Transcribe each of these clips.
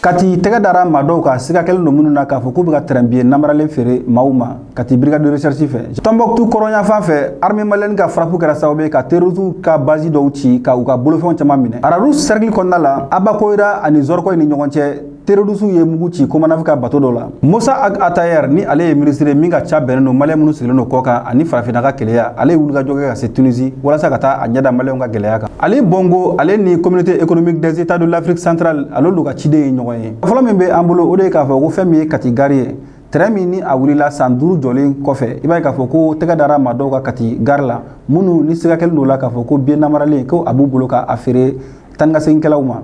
Kati tɛgɛ dara maa dɔw kan siga kɛlen don minnu na k'a fɔ k'u bɛ ka train billet namaralen feere maaw ma Kati brigade de recherche fɛ. Tombouctou kɔrɔnyanfan fɛ, armée malienne ka frappe kɛra sababu ye ka terroristes ka base dɔw ci ka u ka bolofɛnw caman minɛ. Rharous cercle kɔnɔna la, Abakoyira ani Zorkoy ni ɲɔgɔn cɛ, terroristes ye mugu ci Comanaf ka bateau dɔ la. Moussa Ag Attaher, ni ale ye ministre ye min ka ca bɛnnen don malien minnu sigilen don kɔ kan ani farafinna ka keleya, ale ye wulikajɔ kɛ ka se Tunisie walasa ka taa a ɲɛda maliyɛnw ka gɛlɛya kan. Ali Bongo, ale ni Communauté économique des États de l'Afrique centrale, ale n'u ka ciden ye ɲɔgɔn ye. Fɔlɔ min bɛ an bolo, o de ye k'a fɔ ko fɛn min ye Kati gare ye, train min ni a wulila san 5 jɔlen kɔfɛ, i b'a ye k'a fɔ ko tɛgɛ dara maa dɔw ka Kati gare la minnu ni siga kɛlen don la k'a fɔ ko billet namaralen ko a b'u bolo k'a feere tan ni ka seginkɛlaw ma.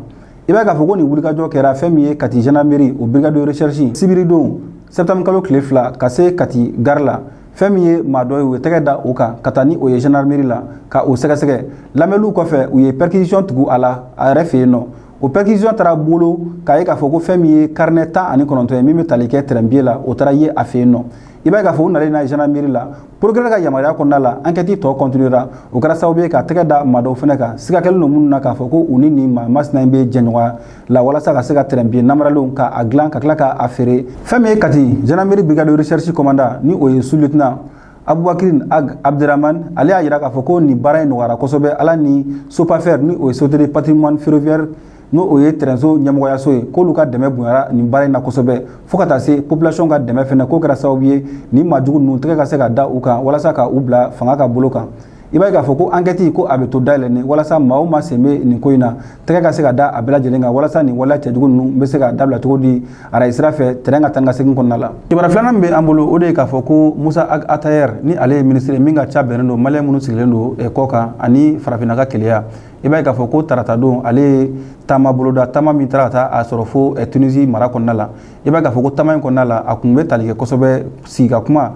I b'a ye k'a fɔ ko nin wulikajɔ kɛra fɛn min ye Kati gendarmerie o brigade de recherche sibiridon septembre kalo tile 2 ka se Kati gare la. Fɛn min ye maa dɔ ye, u ye tɛgɛ da o kan ka taa ni o ye gendarmerie la ka o sɛgɛsɛgɛ. Lamɛnliw kɔfɛ, u ye perquisition tugu a la a yɛrɛ fɛ yen nɔ. O perquisition taara bolo k'a ye k'a fɔ ko fɛn min ye carnet 19 ye min bɛ tali kɛ train billet la, o taara ye a fɛ yen nɔ. I b'a ye k'a fɔ u nalen n'a ye gendarmerie la, procureur ka yamaruya kɔnɔna la, enquête tɔ continuera. O kɛra sababu ye ka tɛgɛ da maa dɔw fɛnɛ kan siga kɛlen don minnu na k'a fɔ ko u ni nin maa masina in bɛ jɛɲɔgɔnya la walasa ka se ka train billet namaralenw k'a dilan ka tila k'a feere. Fɛn min ye Kati gendarmerie brigade de recherche commandant, ni o ye sous-lieutenant Aboubacrine Ag Abderrahmane, ale y'a jira k'a fɔ ko nin baara in nɔgɔyara kosɛbɛ ala ni SOPAFER, ni o ye Société de patrimoine ferroviaire, n'o o ye trainso ɲɛmɔgɔyaso ye, k'olu ka dɛmɛ bonyara nin baara in na kosɛbɛ, fo ka taa se population ka dɛmɛ fɛnɛ k'o kɛra sababu ye nin maajugu ninnu tɛgɛ ka se ka da u kan walasa ka u bila fanga ka bolo kan. I b'a ye k'a fɔ ko enquête ko a bɛ to dayɛlɛnnen walasa maa o maa sen bɛ nin ko in na, tɛgɛ ka se ka da a bɛɛ lajɛlen kan walasa nin waleya cɛjugu ninnu bɛ se ka dabila cogo di arayi sira fɛ train ka taa ni ka segin kɔnɔna la. Kibaruya filanan min bɛ an bolo, o de ye k'a fɔ ko Moussa Ag Attaher, ni ale ye ministre ye min ka ca bɛnnen don malien minnu sigilen don kɔ kan ani farafinna ka keleya, i b'a ye k'a fɔ ko tarata don ale ye taama boloda, taama min taara ka taa a sɔrɔ fo Tunisie mara kɔnɔna la. I b'a ye k'a fɔ ko taama in kɔnɔna la, a kun bɛ tali kɛ kosɛbɛ sigi ka kuma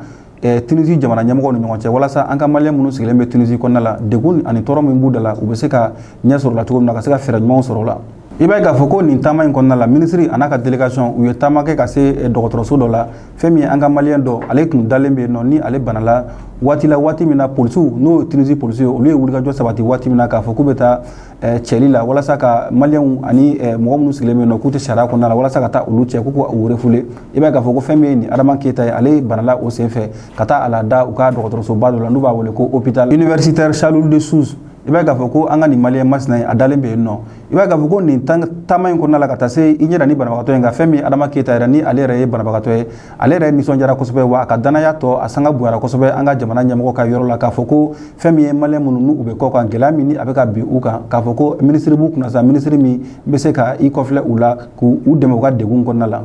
Tunisie jamana ɲɛmɔgɔw ni ɲɔgɔn cɛ walasa an ka malien minnu sigilen bɛ Tunisie kɔnɔna la, degun ani tɔɔrɔ min b'u da la, u bɛ se ka ɲɛ sɔrɔ la cogo min na, ka se ka fɛɛrɛ ɲumanw sɔrɔ o la. I b'a ye k'a fɔ ko nin taama in kɔnɔna la, ministre a n'a ka délégation u ye taama kɛ ka se dɔgɔtɔrɔso dɔ la. Fɛn min ye an ka malien dɔ, ale tun dalen bɛ yen nɔ, ni ale banala waati la, waati min na polisiw, n'o ye Tunisie polisiw ye, olu ye wulikajɔ sabati waati min na k'a fɔ k'u bɛ taa cɛli la walasa ka maliyɛnw ani mɔgɔ minnu sigilen bɛ yen nɔ k'u tɛ sariya kɔnɔna la, walasa ka taa olu cɛ k'u k'u refouler. I b'a ye k'a fɔ ko fɛn min ye nin Adama Keyita ye, ale banala o senfɛ ka taa a la da u ka dɔgɔtɔrɔsoba dɔ la n'u b'a wele ko hôpital universitaire Charles de Sousse. I b'a ye k'a fɔ ko an ka nin maliyɛn masina ye, a dalen bɛ yen nɔ. I b'a ye k'a fɔ ko nin taama in kɔnɔna la, ka taa se i ɲɛ da ni banabagatɔ ye nka fɛn min ye Adama Keyita yɛrɛ, ni ale yɛrɛ ye banabagatɔ ye, ale yɛrɛ nisɔndiyara kosɛbɛ, wa a ka danaya tɔ a sanga bonyara kosɛbɛ an ka jamana ɲɛmɔgɔ ka yɔrɔ la, k'a fɔ ko fɛn min ye maliyɛn minnu n'u bɛ kɔ kan, gɛlɛya min ni a bɛ ka bin u kan, k'a fɔ ko minisiri b'u kunna sa, minisiri min bɛ se ka i kɔfilɛ u la k'u dɛmɛ u ka degun kɔnɔna la.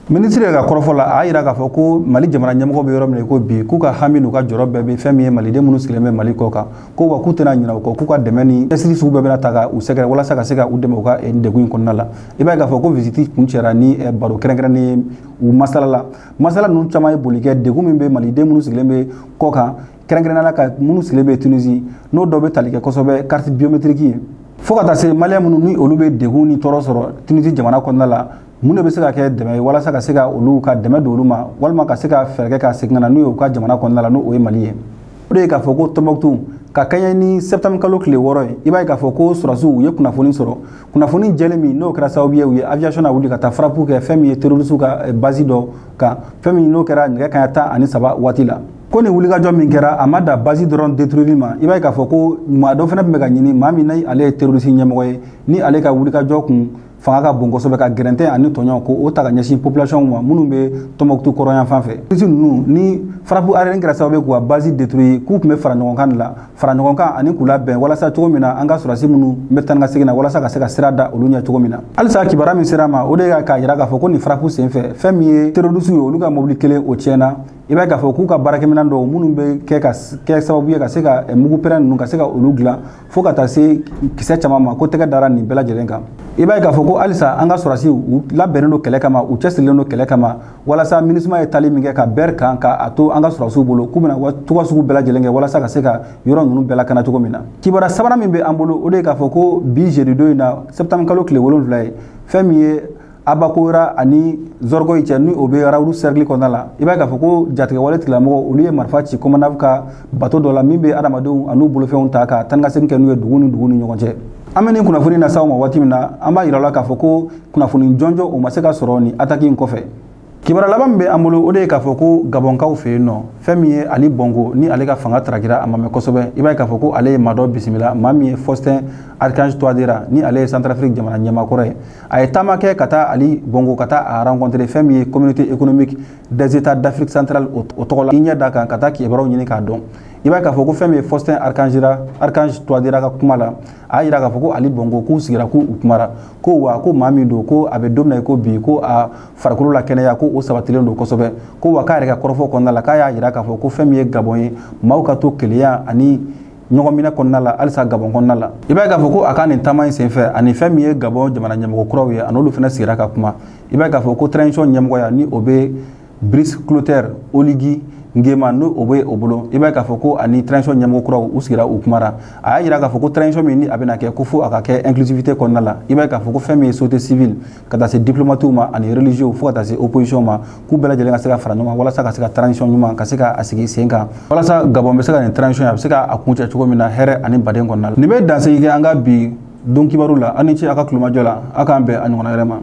Minisiri yɛrɛ ka kɔrɔfɔ la, a y'a jira k'a fɔ ko Mali jamana ɲɛmɔgɔ bɛ yɔrɔ min na ko bi, k'u ka hami n'u ka jɔrɔ bɛɛ bɛ fɛn min ye maliden minnu sigilen bɛ Mali kɔ kan, ko wa k'u tɛna ɲinɛ u kɔ, k'u ka dɛmɛ ni cɛsiri sugu bɛɛ bɛna ta ka u sɛgɛrɛ walasa ka se ka u dɛmɛ u ka degun in kɔnɔna la. I b'a ye k'a fɔ ko visite kuncɛra ni baro kɛrɛnkɛrɛnnen ye u masala la. Masala ninnu caman ye boli kɛ degun min bɛ maliden minnu sigilen bɛ kɔ kan, kɛrɛnkɛrɛnnenya la ka minnu sigilen bɛ Tunisie, n'o dɔ bɛ tali kɛ kosɛbɛ carte biométrique ye, fo ka taa se maliyɛn minnu ni olu bɛ degun ni tɔɔrɔ sɔrɔ Tunisie jamana kɔnɔna la, mun de bɛ se ka kɛ dɛmɛ ye walasa ka se ka olu ka dɛmɛ don olu ma, walima ka se ka fɛɛrɛ kɛ ka segin ka na n'u ye u ka jamana kɔnɔna la, n'o o ye Mali ye. O de ye k'a fɔ ko Tombouctou, ka kɛɲɛ ni septembre kalo tile 6 ye, i b'a ye k'a fɔ ko sɔrɔdasiw u ye kunnafoni sɔrɔ, kunnafoni jɛlen min n'o kɛra sababu ye u ye aviation na wuli ka taa frappe kɛ fɛn min ye terroriste ka base dɔ kan, fɛn min n'o kɛra nɛgɛ kanɲɛ 13 waati la. Ko nin wulikajɔ min kɛra, a ma da base dɔrɔn détruire ma. I b'a ye k'a fɔ ko maa dɔ fana tun bɛ ka ɲini, maa min ni ale ye terroriste ɲɛmɔgɔ ye, ni ale ka wulikajɔ kun fanga ka bon kosɛbɛ ka gɛrɛntɛ ani tɔɲɔ ko o ta ka ɲɛsin population ma minnu bɛ Tombouctou kɔrɔnyan fan fɛ. Terroriste ninnu ni frappe aérienne kɛra sababu ye k'u ka base détruire, k'u tun bɛ fara ɲɔgɔn kan de la, fara ɲɔgɔn kan ani k'u labɛn walasa cogo min na an ka sɔrɔdasi minnu bɛ taa ni ka segin na, walasa ka se ka sira da olu ɲɛ cogo min na. Halisa kibaruya min sera a ma, o de ye k'a jira k'a fɔ ko nin frappe senfɛ, fɛn min ye terroriste ye, olu ka mobili kelen o tiɲɛna. I b'a ye k'a fɔ k'u ka baarakɛminɛn dɔw minnu bɛ kɛ ka kɛ sababu ye ka se ka mugu pɛrɛn ninnu ka se ka olu dilan, fo ka taa se kisɛ caman ma, ko tɛgɛ dara nin bɛɛ lajɛlen kan. I b'a ye k'a fɔ ko halisa an ka sɔrɔdasiw u labɛnnen don kɛlɛ kama, u cɛsirilen don kɛlɛ kama, walasa MINUSMA ye tali min kɛ ka bɛri kan k'a to an ka sɔrɔdasiw bolo, k'u bɛna cogoya sugu bɛɛ lajɛlen kɛ walasa ka se ka yɔrɔ ninnu bɛɛ lakana cogo min na. Kibaruya sabanan min bɛ an bolo, o de ye k'a fɔ ko bi jeudi don in na, septembre kalo tile 7 ye, fɛn min ye Abakoyira ani Zorgoyi cɛ, ni o bɛ Rharous cercle kɔnɔna la, i b'a ye k'a fɔ ko jatigɛwale tigilamɔgɔw olu ye marifa ci Comanaf ka bateau dɔ la min bɛ adamadenw an'u bolofɛnw ta ka taa ni ka segin kɛ n'u ye dugu ni dugu ni ɲɔgɔn cɛ. An bɛ nin kunnafoni na s'aw ma waati min na, an b'a yira la k'a fɔ ko kunnafoni jɔnjɔn o ma se ka sɔrɔ nin attaque in kɔfɛ. Kibaruya laban min bɛ an bolo, o de ye k'a fɔ ko Gabɔnkaw fɛ yen nɔ, fɛn min ye Ali Bongo ni ale ka fanga tarakira a ma mɛn kosɛbɛ, i b'a ye k'a fɔ ko ale ye maa dɔ bisimila, maa min ye Faustin Archange Touadéra ni ale ye Centrafrique jamana ɲɛmaakɔrɔ ye. A ye taama kɛ ka taa Ali Bongo ka taa a rencontrer fɛn min ye Communauté économique des États d'Afrique centrale o tɔgɔ la, i ɲɛ da kan ka taa kibaruyaw ɲini k'a dɔn. I b'a ye k'a fɔ ko fɛn min ye Faustin Archange Touadéra ka kuma la, a y'a jira k'a fɔ ko Ali Bongo k'u sigira k'u kumara, ko wa ko maa min don, ko a bɛ don min na i ko bi, ko a farikolo la kɛnɛya ko o sabatilen don kosɛbɛ, ko wa k'a yɛrɛ ka kɔrɔfɔ kɔnɔna la k'a y'a jira k'a fɔ ko fɛn min ye Gabɔn ye, maaw ka to kelenya ani ɲɔgɔn minɛ kɔnɔna la halisa Gabɔn kɔnɔna la. I b'a ye k'a fɔ ko a ka nin taama in senfɛ, ani fɛn min ye Gabɔn jamana ɲɛmɔgɔ kuraw ye, a n'olu fana sigira ka kuma. I b'a ye k'a fɔ ko transition ɲɛmɔgɔya ni o bɛ Brice Clotaire Oligui Nguema n'o o bɛ o bolo, i b'a ye k'a fɔ ko ani transition ɲɛmɔgɔ kuraw u sigira u kumara. A y'a jira k'a fɔ ko transition min ni a bɛna kɛ, ko fo a ka kɛ inclusivité kɔnɔna la. I b'a ye k'a fɔ ko fɛn min ye société civile ka taa se diplomatiw ma ani religieux fo ka taa se opposition ma, k'u bɛɛ lajɛlen ka se ka fara ɲɔgɔn kan walasa ka se ka transition ɲuman ka se ka a sigi sen kan, walasa Gabɔn bɛ se ka nin transition a bɛ se ka a kuncɛ cogo min na hɛrɛ ani baden kɔnɔna la. Nin bɛ dansigi kɛ an ka bi don kibaru la. Aw ni ce a ka kulomajɔ la, a k'an bɛn a ɲɔgɔnna wɛrɛ ma.